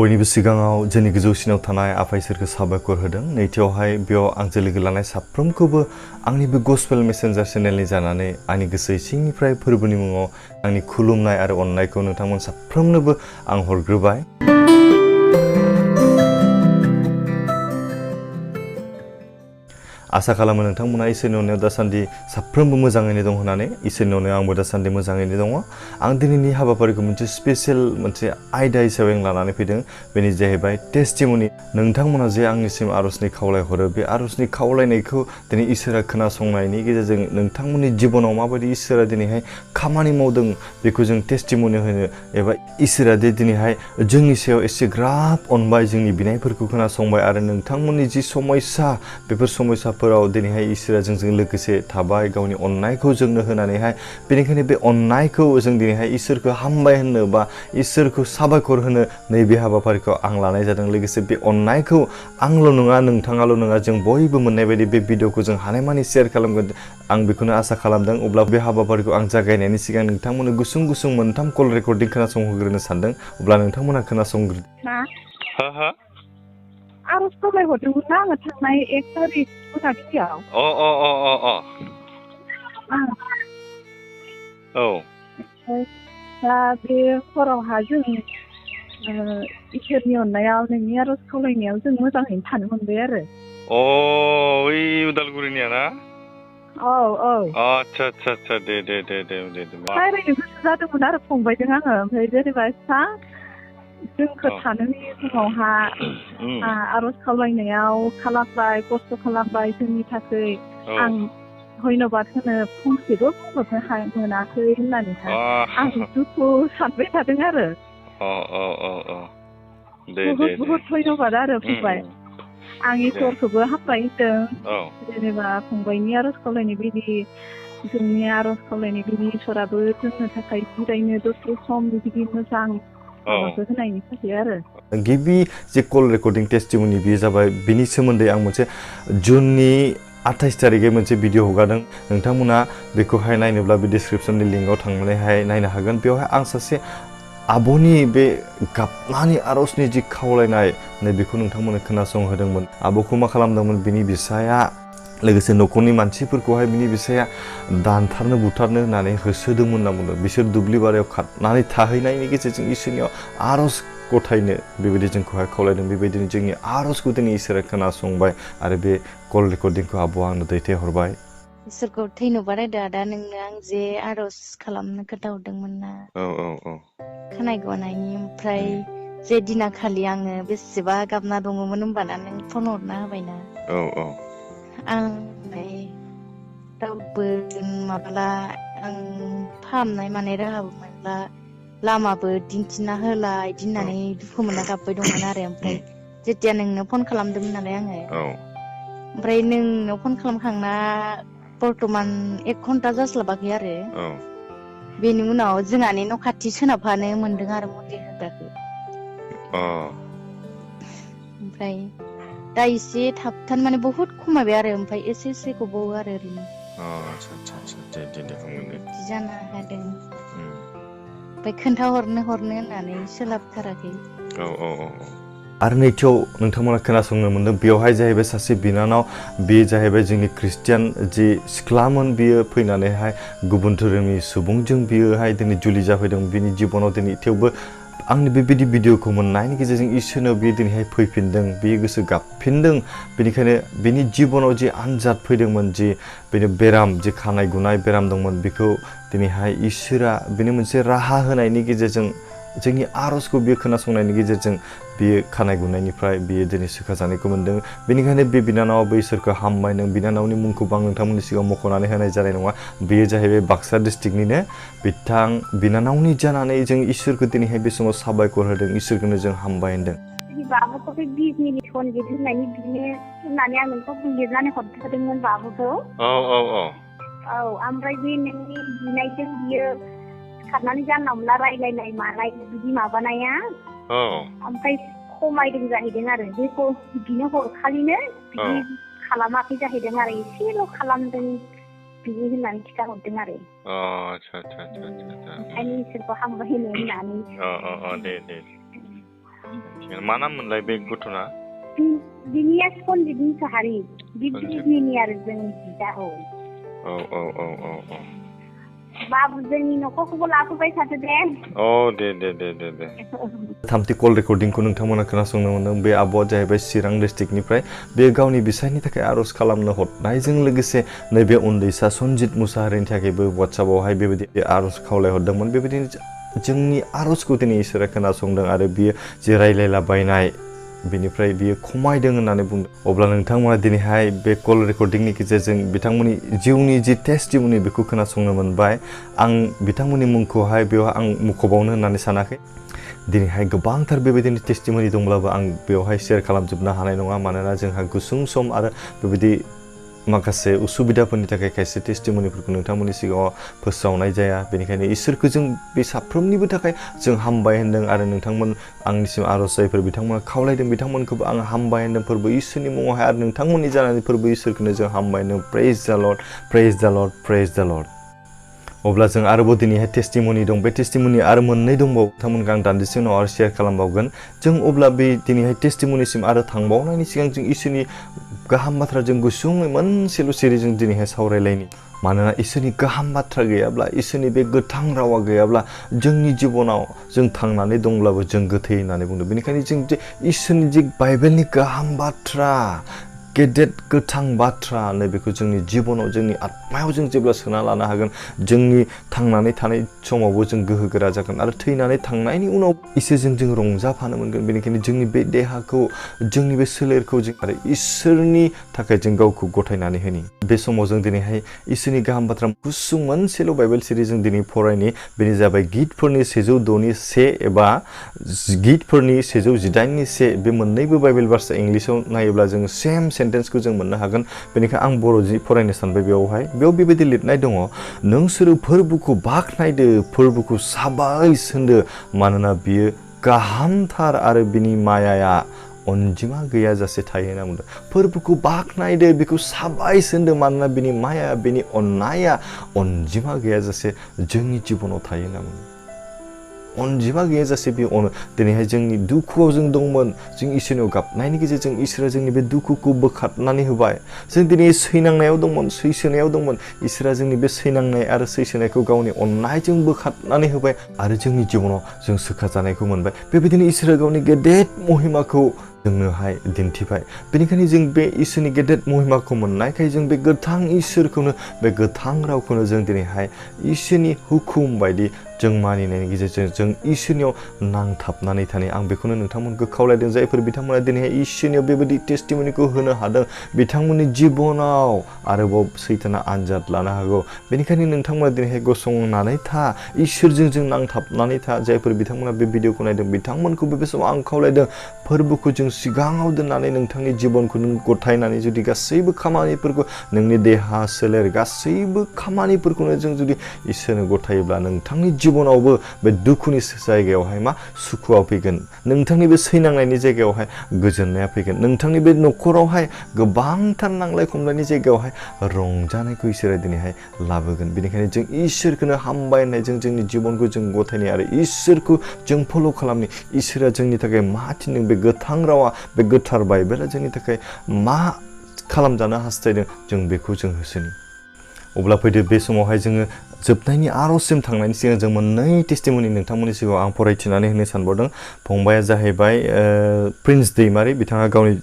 बयनिबो सिगाङाव जोंनि गोजौसिनाव थानाय आफा इसोरखौ साबायखर होदों। नैथियावहाय बेयाव आंजों लोगो लानाय साफ्रोमखौबो आंनि बे गस्पेल मेसेन्जार चेनेलनि जानानै आंनि गोसो सिंनिफ्राय फोरबोनि मुङाव आंनि खुलुमनाय आरो अननायखौ नोंथांमोन साफ्रोमनोबो आं हरग्रोबाय। आसा खालामो नोंथांमोना इसोरनि अननायाव दासान्दि साफ्रोमबो मोजाङैनो दं होननानै। इसोरनि अननायाव आंबो दासान्दि मोजाङैनो दङ। आं दिनैनि हाबाफारिखौ मोनसे स्पेशल मोनसे आयदा हिसाबै लानानै फैदों। बेनि जाहैबाय टेस्टिमनि। नोंथांमोना जे आंनिसिम आरजनि खावलायहरो, बे आरजनि खावलायनायखौ दिनै इसोरा खोनासंनायनि गेजेरजों नोंथांमोननि जिबनाव माबायदि इसोरा दिनैहाय खामानि मावदों बेखौ जों टेस्टिमनि होनो, एबा इसोरा दिनैहाय जोंनि सायाव एसेग्राब अनबाय, जोंनि बिनायफोरखौ खोनासंबाय आरो नोंथांमोननि जि समस्या बेफोर समस्याफोराव दिनैहाय इसोरा जोंजों लोगोसे थाबाय, गावनि अननायखौ जोंनो होनानैहाय। बेनिखायनो बे अननायखौ जों दिनैहाय इसोरखौ हामबाय होननो बा इसोरखौ साबायखर होनो नैबे हाबाफारिखौ आं लानाय जादों। लोगोसे बे अननायखौ आंल' नङा, नोंथाङाल' नङा, जों बयबो मोननाय बायदि बे भिडिअखौ जों हानायमानि शेयार खालामगोन, आं बेखौनो आसा खालामदों। अब्ला बे हाबाफारिखौ आं जागायनायनि सिगां नोंथांमोननो गुसुं गुसुं मोनथाम कल रेकर्डिं खोनासंहोग्रोनो सानदों। अब्ला नोंथांमोना खोनासंग्रो। आरज खावलायहरदोंमोन ना आङो थांनाय 1 तारिख मोनाबिलियाव। औ। दा बे हरावहा जों इसोरनि अननायाव नोंनि आरज खावलायनायाव जों मोजाङैनो थानो मोनबाय आरो। ओइ उदालगुरिनिया ना? औ औ। आच्छा दे। रायज्लायनो गोसो जादोंमोन आरो फंबायजों आङो, ओमफ्राय जेनेबा जोंखौ थानो होयि समावहा आरज खावलायनायाव खालामबाय, खस्थ' खालामबाय जोंनि थाखाय। आं धन्यबाद होनो फंसेबो बुंहरनो मोनाखै होननानैहाय आं दुखु सानबाय थादों आरो। बहुत धन्यबाद आरो फंबाय। आं इसोरखौबो हामबाय होनदों। जेनेबा फंबायनि आरज खावलायनाय बायदि जोंनि आरज खावलायनाय बायदि इसोराबो जोंनो थाखाय जिरायनो दसे सम बिदि मोजां माबाखौ होनायनि थाखाय आरो। गिबि जे कल रेकर्डिं टेस्टिमनि बेयो जाबाय, बिनि सोमोन्दै आं मोनसे जुननि 28 तारिखै मोनसे भिडिअ हगारदों। नोंथांमोना बेखौहाय नायनोब्ला बे डिसक्रिपसननि लिंकआव थांनानैहाय नायनो हागोन। बेवहाय आं सासे आब'नि बे गाबनानै आरजनि जि खावलायनाय बेखौ नोंथांमोननो खोनासंहोदोंमोन। आब'खौ मा खालामदोंमोन, बिनि बिसाया लोगोसे न'खरनि मानसिफोरखौहाय बिनि बिसाया दानथारनो बुथारनो होननानै होसोदोंमोन होनना बुंदों। बिसोर दुब्लि बारियाव खारनानै थाहैनायनि गेजेरजों इसोरनियाव आरज गथायनो बेबायदि जोंखौहाय खावलायदों। बेबायदिनो जोंनि आरजखौ दिनै इसोरा खोनासंबाय आरो बे कल रेकर्डिंखौ आब'आ आंनो दैथायहरबाय। इसोरखौ धन्यबाद होदो आदा, नोंनो आं जे आरज खालामनो खोन्थाहरदोंमोन ना खानाय गनायनि। ओमफ्राय जे दिना खालि आङो बेसेबा गाबना दङमोन होमबाना नों फन हरना होबायना। आं ओमफ्राय रावबो माबाला, आं फाहामनाय मानाय राहाबो मोनला, लामाबो दिन्थिना होला इदि होननानै दुखु मोनना गाबबाय दंमोन आरो। ओमफ्राय जेथिया नोंनो फन खालामदोंमोन नालाय आङो, ओमफ्राय नोंनाव फन खालामखांना बर्थमान 1 घन्टा जास्लाबाखै आरो। बेनि उनाव जोंहानि न' खाथि सोनाबहानो मोनदों आरो मन्दिर होग्राखौ। ओमफ्राय दा एसे थाबथानो माने बहुत खमायबाय आरो, ओमफ्राय एसे गबावो आरो ओरैनो। बिदि जाना होदों। ओमफ्राय खोन्थाहरनो होननानै सोलाबथाराखै। आरो नैथियाव नोंथांमोना खोनासंनो मोनदों, बेवहाय जाहैबाय सासे बिनानाव, बे जाहैबाय जोंनि ख्रिस्टियान जि सिख्लामोन। बियो फैनानैहाय गुबुन धोरोमनि सुबुंजों बियोहाय दिनै जुलि जाफैदों बिनि जिबनाव दिनै। थेवबो आंनि बेबायदि भिडिअखौ मोननायनि गेजेरजों इसोरनाव बियो दिनैहाय फैफिनदों, बियो गोसो गाबफिनदों। बेनिखायनो बिनि जिबनाव जि आनजाद फैदोंमोन, जि बेनि बेराम, जि खानाय गुनाय बेराम दंमोन, बेखौ दिनैहाय इसोरा बेनि मोनसे राहा होनायनि गेजेरजों, जोंनि आरजखौ बियो खोनासंनायनि गेजेरजों बियो खानाय गुनायनिफ्राय बियो दिनै सोखाजानायखौ मोनदों। बेनिखायनो बे बिनानावा इसोरखौ हामबाय। नों बिनानावनि मुंखौबो आं नोंथांमोननि सिगाङाव मख'नानै होनाय जानाय नङा। बेयो जाहैबाय बाक्सा डिस्ट्रिक्टनिनो बिनानावनि जानानै जों इसोरखौ दिनैहाय बे समाव साबायखर होदों, इसोरखौनो जों हामबाय होनदों। बाबुखौ बे बिजनिनि सनजित होननायनि बिनो होननानै आं नोंखौ लिरनानै हरखादोंमोन बाबुखौ। औ, ओमफ्राय बे नोंनि बिनायजों बियो सिखारनानै जानला मोनला रायलायनाय मानाय बिदि माबानाया, ओमफ्राय खमायदों जाहैदों आरो। बेखौ बिनो हरखालिनो बिदि खालामाखै जाहैदों आरो, एसेल' खालामदों बिदि होननानै खिन्थाहरदों आरो। ओंखायनो इसोरखौ हामबाय होनो होननानै। दे। मा नाम मोनलाय बे गथ'ना? बिनिया सनजित मुसाहारि बे बिजनिनि आरो जोंनि बिदा बाबु जोंनि न'खरखौबो लाफैबाय थादो दे। दे। थामथि कल रेकर्डिंखौ नोंथांमोना खोनासंनो मोनदों। बे आब'आ जाहैबाय चिरां डिस्ट्रिक्टनिफ्राय बे गावनि बिसायनि थाखाय आर'ज खालामनो हरनायजों लोगोसे नैबे उन्दैसा सनजित मुसाहारिनि थाखायबो वाट्सएपआवहाय बेबायदि आर'ज खावलायहरदोंमोन। बेबायदिनो जोंनि आर'जखौ दिनै इसोरा खोनासंदों आरो बियो जे रायलायलाबायनाय बेनिफ्राय बियो खमायदों होननानै बुंदों। अब्ला नोंथांमोना दिनैहाय बे कल रेकर्डिंनि गेजेरजों बिथांमोननि जिउनि जि टेस्टिमनि बेखौ खोनासंनो मोनबाय। आं बिथांमोननि मुंखौहाय बेवहाय आं मुख'बावनो होननानै सानाखै। दिनैहाय गोबांथार बेबायदिनो टेस्टिमनि दंब्लाबो आं बेवहाय शेयार खालामजोबनो हानाय नङा, मानोना जोंहा गुसुं सम आरो बेबायदि माखासे उसुबिदाफोरनि थाखाय खायसे टेस्टिमनिफोरखौ नोंथांमोननि सिगाङाव फोस्रावनाय जाया। बेनिखायनो इसोरखौ जों बे साफ्रोमनिबो थाखाय जों हामबाय होनदों आरो नोंथांमोन आंनिसिम आर'ज जायफोर बिथांमोना खावलायदों बिथांमोनखौबो आं हामबाय होनदों फोरबो इसोरनि मुङावहाय आरो नोंथांमोननि जानानै फोरबो इसोरखौनो जों हामबाय होनदों। प्रेज द लर्ड, प्रेज द लर्ड, प्रेज द लर्ड। अब्ला जों आरोबाव दिनैहाय टेस्टिमनि दं। बे टेस्टिमनि आरो मोननै दंबावो, बिथांमोनखौ आं दान्दिसे उनाव आरो शेयार खालामबावगोन। जों अब्ला बे दिनैहाय टेस्टिमनिसिम आरो थांबावनायनि सिगां जों इसोरनि गाहाम बाथ्रा जों गुसुङै मोनसेल' सिरि जों दिनैहाय सावरायलायनि। मानोना इसोरनि गाहाम बाथ्रा गैयाब्ला, इसोरनि बे गोथां रावा गैयाब्ला जोंनि जिबनाव जों थांनानै दंब्लाबो जों गोथै होननानै बुंदों। बेनिखायनो जों जे इसोरनि जे बाइबेलनि गाहाम बाथ्रा, गेदेर गोथां बाथ्रा नैबेखौ जोंनि जिबनाव जोंनि आत्मायाव जों जेब्ला सोना लानो हागोन, जोंनि थांनानै थानाय समावबो जों गोहोगोरा जागोन आरो थैनानै थांनायनि उनाव इसोरजों जों रंजाफानो मोनगोन। बेनिखायनो जोंनि बे देहाखौ, जोंनि बे सोलेरखौ जों आरो इसोरनि थाखाय जों गावखौ गथायनानै होनि। बे समाव जों दिनैहाय इसोरनि गाहाम बाथ्रा गुसुं मोनसेल' बाइबेल सिरि जों दिनै फरायनि। बेनो जाबाय गितफोरनि 102:1 एबा गितफोरनि 118:1। बे मोननैबो बाइबेल भार्सआ इंलिसाव नायोब्ला जों सेम सेन्टेन्सखौ जों मोननो हागोन। बेनिखायनो आं बर' जि फरायनो सानबाय बेयाव बेबायदि लिरनाय दङ, नोंसोरो फोरबोखौ बाख्नायदो, फोरबोखौ साबायस होनदो, मानोना बियो गाहामथार आरो बिनि मायाया अनजिमा गैयाजासे थायो होनना बुंदों। फोरबोखौ बाख्नायदो, बेखौ साबायस होनदो, मानोना बिनि माया, बिनि अननाया अनजिमा गैयाजासे जोंनि जिबनाव थायो होनना बुंदों। अनजिमा गैयाजासे बे अनो। दिनैहाय जोंनि दुखुआव जों दंमोन, जों इसोरनियाव गाबनायनि गेजेरजों इसोरा जोंनि बे दुखुखौ बोखारनानै होबाय। जों दिनै सैनांनायाव दंमोन, सैसोनायाव दंमन, इसोरा जोंनि बे सैनांनाय आरो सैसोनायखौ गावनि अननायजों बोखारनानै होबाय आरो जोंनि जिबनाव जों सोखाजानायखौ मोनबाय। बेबायदिनो इसोरा गावनि गेदेर महिमाखौ जोंनोहाय दिन्थिबाय। बेनिखायनो जों बे इसोरनि गेदेर महिमाखौ मोननायखाय जों बे गोथां इसोरखौनो, बे गोथां रावखौनो जों दिनैहाय इसोरनि हुकुम बायदि जों मानिनायनि गेजेरजों जों इसोरनियाव नांथाबनानै थानाय। आं बेखौनो नोंथांमोनखौ खावलायदों, जायफोर बिथांमोना दिनैहाय इसोरनियाव बेबायदि टेस्टिमनिखौ होनो हादों, बिथांमोननि जिबनाव आरोबाव सैताना आनजाद लानो हागौ। बेनिखायनो नोंथांमोना दिनैहाय गसंनानै था, इसोरजों जों नांथाबनानै था। जायफोर बिथांमोना बे भिडिअखौ नायदों बिथांमोनखौबो बे समाव आं खावलायदों, फोरबोखौ जों सिगाङाव दोननानै नोंथांनि जिबनखौ नों गथायनानै जुदि गासैबो खामानिफोरखौ, नोंनि देहा सोलेर गासैबो खामानिफोरखौनो जों जुदि इसोरनो गथायोब्ला नोंथांनि जिबनावबो बे दुखुनि जायगायावहाय मा सुखुआ फैगोन, नोंथांनि बे सैनांनायनि जायगायावहाय गोजोननाया फैगोन, नोंथांनि बे न'खरावहाय गोबांथार नांलाय खमलायनि जायगायावहाय रंजानायखौ इसोरा दिनैहाय लाबोगोन। बेनिखायनो जों इसोरखौनो हामबाय होननायजों जोंनि जिबनखौ जों गथायनाय आरो इसोरखौ जों फल' खालामनि। इसोरा जोंनि थाखाय मा थिनदों, बे गोथां रावा, बे गोथार बाइबेला जोंनि थाखाय मा खालामजानो हास्थायदों, जों बेखौ जों होसोनि। अब्ला फैदो बे समावहाय जोङो जोबनायनि आर'जसिम थांनायनि सिगां जों मोननै टेस्टिमनि नोंथांमोननि सिगाङाव आं फरायथिनानै होनो सानबावदों। फंबाया जाहैबाय प्रिन्स दैमारि। बिथाङा गावनि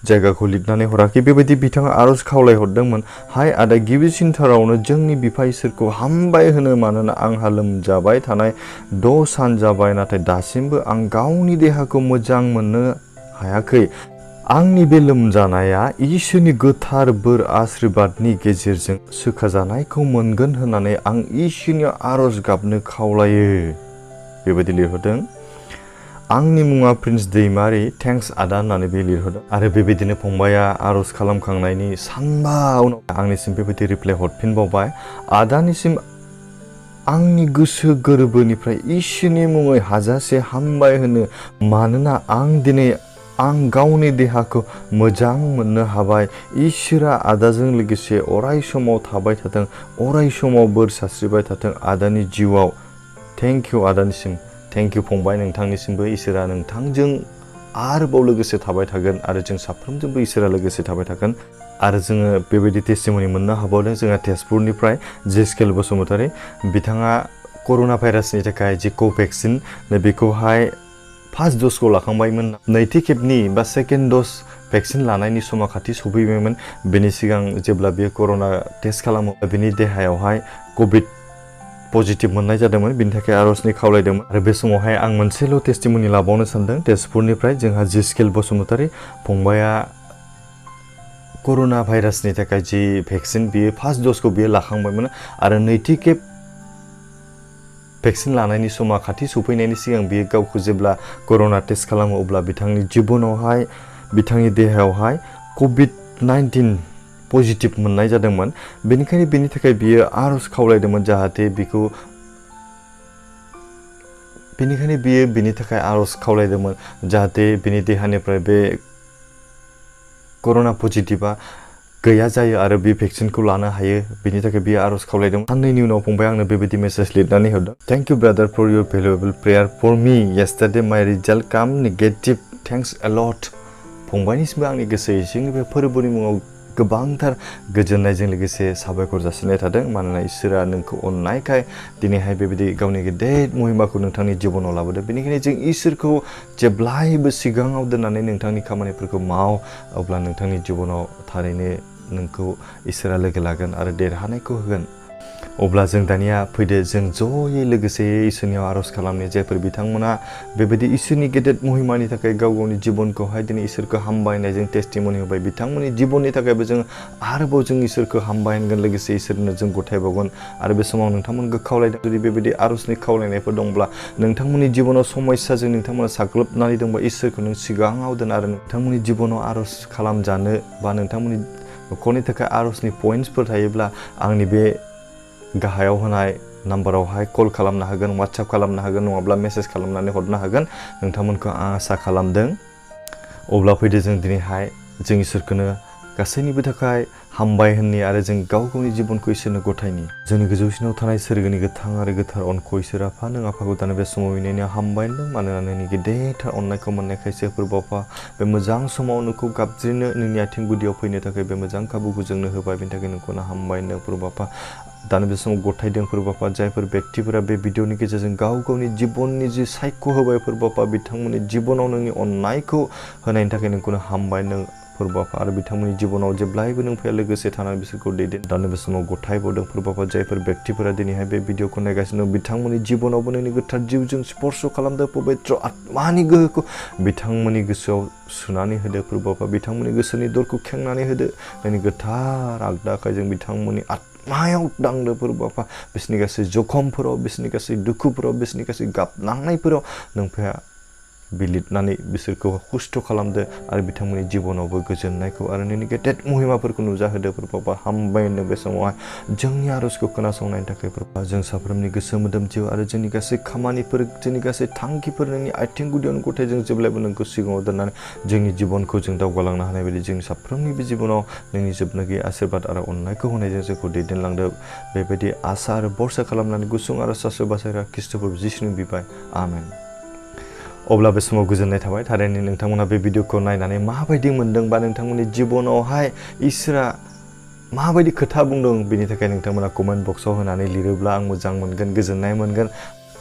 जायगाखौ लिरनानै हराखै। बेबायदि बिथाङा आर'ज खावलायहरदोंमोन, हाय आदा, गिबिसिनथारावनो जोंनि बिफा इसोरखौ हामबाय होनो, मानोना आंहा लोमजाबाय थानाय 6 सान जाबाय, नाथाय दासिमबो आं गावनि देहाखौ मोजां मोननो हायाखै। आंनि बे लोमजानाया इसोरनि गोथार बोर आशीर्बादनि गेजेरजों सोखाजानायखौ मोनगोन होननानै आं इसोरनियाव आर'ज गाबनो खावलायो। बेबायदि लिरहरदों। आंनि मुङा प्रिन्स दैमारि, थेंक्स आदा होननानै बे लिरहरदों। आरो बेबायदिनो फंबाया आर'ज खालामखांनायनि सानबा उनाव आंनिसिम बेबायदि रिप्लाइ हरफिनबावबाय, आदानिसिम आंनि गोसो गोरबोनिफ्राय इसोरनि मुङै हाजासे हामबाय होनो, मानोना आं गावनि देहाखौ मोजां मोननो हाबाय। इसोरा आदाजों लोगोसे अराय समाव थाबाय थाथों, अराय समाव बोर सारस्रिबाय थाथों आदानि जिउआव। थेंक इउ आदानिसिम, थेंक इउ फंबाय, नोंथांनिसिमबो इसोरा नोंथांजों आरोबाव लोगोसे थाबाय थागोन आरो जों साफ्रोमजोंबो इसोरा लोगोसे थाबाय थागोन आरो जोङो बेबायदि टेस्टिमनि मोननो हाबावदों जोंहा तेजपुरनिफ्राय जेस्केल बसुमतारी बिथाङा कर'ना भाइरासनि थाखाय जि क'भेक्सिन बेखौहाय फार्स्ट द'जखौ लाखांबायमोन नैथि खेबनि बा सेकेन्ड द'ज भेक्सिन लानायनि समा खाथि सफैबायमोन बेनि सिगां जेब्ला बे कर'ना टेस्ट खालामो बिनि देहायावहाय कभिड पजिटिभ मोननाय जादोंमोन बिनि थाखाय आरजनि खावलायदोंमोन आरो बे समावहाय आं मोनसेल' टेस्टिमनि लाबावनो सानदों तेजपुरनिफ्राय जोंहा जेस्केल बसुमतारी फंबाया कर'ना भाइरासनि थाखाय जि भेक्सिन बियो फार्स्ट द'जखौ बियो लाखांबायमोन आरो नैथि खेब भेक्सिन लानायनि समा खाथि सफैनायनि सिगां बियो गावखौ जेब्ला कर'ना टेस्ट खालामो अब्ला बिथांनि जिबनावहाय बिथांनि देहायावहाय कभिड-19 पजिटिभ मोननाय जादोंमोन बेनिखायनो बेनि थाखाय बियो आरज खावलायदोंमोन जाहाथे बिनि थाखाय आरज खावलायदोंमोन जाहाथे बिनि देहानिफ्राय बे कर'ना पजिटिभा गैया जायो आरो बे भेक्सिनखौ लानो हायो बिनि थाखाय बियो आरज खावलायदों साननैनि उनाव फंबाय आंनो बेबायदि मेसेज लिरनानै हरदों thank you brother for your valuable prayer for me yesterday my result come negative thanks a lot फंबायनिसिमबो आंनि गोसो सिंनिफ्राय फोरबोनि मुङाव गोबांथार गोजोननायजों लोगोसे साबायखर जासिनाय थादों मानोना इसोरा नोंखौ अननायखाय दिनैहाय बेबायदि गावनि गेदेर महिमाखौ नोंथांनि जिबनाव लाबोदों बेनिखायनो जों इसोरखौ जेब्लायबो सिगाङाव दोननानै नोंथांनि खामानिफोरखौ माव अब्ला नोंथांनि जिबनाव थारैनो नोंखौ इसोरा लोगो लागोन आरो देरहानायखौ होगोन अब्ला जों दानिया फैदो जों जयै लोगोसे इसोरनियाव आरज खालामनो जायफोर बिथांमोना बेबायदि इसोरनि गेदेर महिमानि थाखाय गाव गावनि जिबनखौहाय दिनै इसोरखौ हामबायनायजों टेस्टिमनि होबाय बिथांमोननि जिबननि थाखायबो जों आरोबाव जों इसोरखौ हामबायगोन लोगोसे इसोरनो जों गथायबावगोन आरो बे समाव नोंथांमोनखौ खावलायदों जुदि बेबायदि आरजनि खावलायनायफोर दंब्ला नोंथांमोननि जिबनाव समस्याजों नोंथांमोना साग्लोबनानै दंबा इसोरखौ नों सिगाङाव दोन आरो नोंथांमोननि जिबनाव आरज खालामजानो बा नोंथांमोननि न'खरनि थाखाय आरजनि पइन्ट्सफोर थायोब्ला आंनि बे गाहायाव होनाय नाम्बारावहाय कल खालामनो हागोन वाट्सएप खालामनो हागोन नङाब्ला मेसेज खालामनानै हरनो हागोन नोंथांमोनखौ आं आसा खालामदों अब्ला फैदो जों दिनैहाय जों इसोरखौनो गासैनिबो थाखाय हामबाय होननि आरो जों गाव गावनि जिबनखौ इसोरनो गथायनि जोंनि गोजौसिनाव थानाय सोरगोनि गोथां आरो गोथार अनखौ इसोर आफा नों आफाखौ दानो बे समाव इनायनि हामबाय होनदों मानोना नोंनि गेदेरथार अननायखौ मोननायखायसो फोरबो आफा बे मोजां समाव नोंखौ गाबज्रिनो नोंनि आथिं गुदियाव फैनो थाखाय बे मोजां खाबुखौ जोंनो होबाय बेनि थाखाय नोंखौनो हामबाय होनदों फोरबो आफा दानो बे समाव गथायदों फोरबो आफा जायफोर व्यक्तिफोरा बे भिडिअनि गेजेरजों गाव गावनि जिबननि जि सायख' होबाय फोरबो आफा बिथांमोननि जिबनाव नोंनि अननायखौ होनायनि थाखाय नोंखौनो हामबाय होनदों फोरबो आफा आरो बिथांमोननि जिबनाव जेब्लायबो नों फैया लोगोसे थानानै बिसोरखौ दैदेन दानो बे समाव गथायबावदों फोरबो आफा जायफोर व्यक्तिफोरा दिनैहाय बे भिडिअखौ नायगासिनो बिथांमोननि जिबनावबो नोंनि गोथार जिउजों स्पर्श खालामदों पबित्र आत्मानि गोहोखौ बिथांमोननि गोसोआव सुनानै होदो फोरबो आफा बिथांमोननि गोसोनि दरखौ खेंनानै होदो नोंनि गोथार आगदा आखाइजों बिथांमोननि मायाव दांदो फोरबो आफा बिसोरनि गासै जखमफोराव बिसोरनि गासै दुखुफोराव बिसोरनि गासै गाबनांनायफोराव नोंफाया बिलिरनानै बिसोरखौ हुस्थ' खालामदो आरो बिथांमोननि जिबनावबो गोजोननायखौ आरो नोंनि गेदेर महिमाफोरखौ नुजाहोदो फोरबो आफा हामबाय होनदों बे समावहाय जोंनि आरजखौ खोनासंनायनि थाखाय फोरबो जों साफ्रोमनि गोसो मोदोम जिउ आरो जोंनि गासै खामानिफोर जोंनि गासै थांखिफोर नोंनि आथिं गुदियावनो गथाय जों जेब्लायबो नोंखौ सिगाङाव दोननानै जोंनि जिबनखौ जों दावगालांनो हानाय बायदि जोंनि साफ्रोमनिबो जिबनाव नोंनि जोबनो गैयै आशीर्बाद आरो अननायखौ होनायजों जोंखौ दैदेनलांदो बेबायदि आसा आरो भरसा खालामनानै गुसुं आरो सासे बासायग्रा ख्रीष्टफोर जिसुनि बिबाय आमेन अब्ला बे समाव गोजोननाय थाबाय थारैनो नोंथांमोना बे भिडिअखौ नायनानै माबायदि मोनदों बा नोंथांमोननि जिबनावहाय इसोरा माबायदि खोथा बुंदों बेनि थाखाय नोंथांमोना कमेन्ट बक्सआव होनानै लिरोब्ला आं मोजां मोनगोन गोजोननाय मोनगोन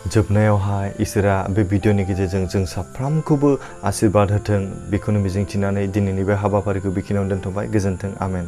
जोबनायावहाय इसोरा बे भिडिअनि गेजेरजों जों साफ्रोमखौबो आशीर्बाद होथों बेखौनो मिजिंथिनानै दिनैनि बे हाबाफारिखौ बेखिनियावनो दोनथ'बाय गोजोन्थों आमेन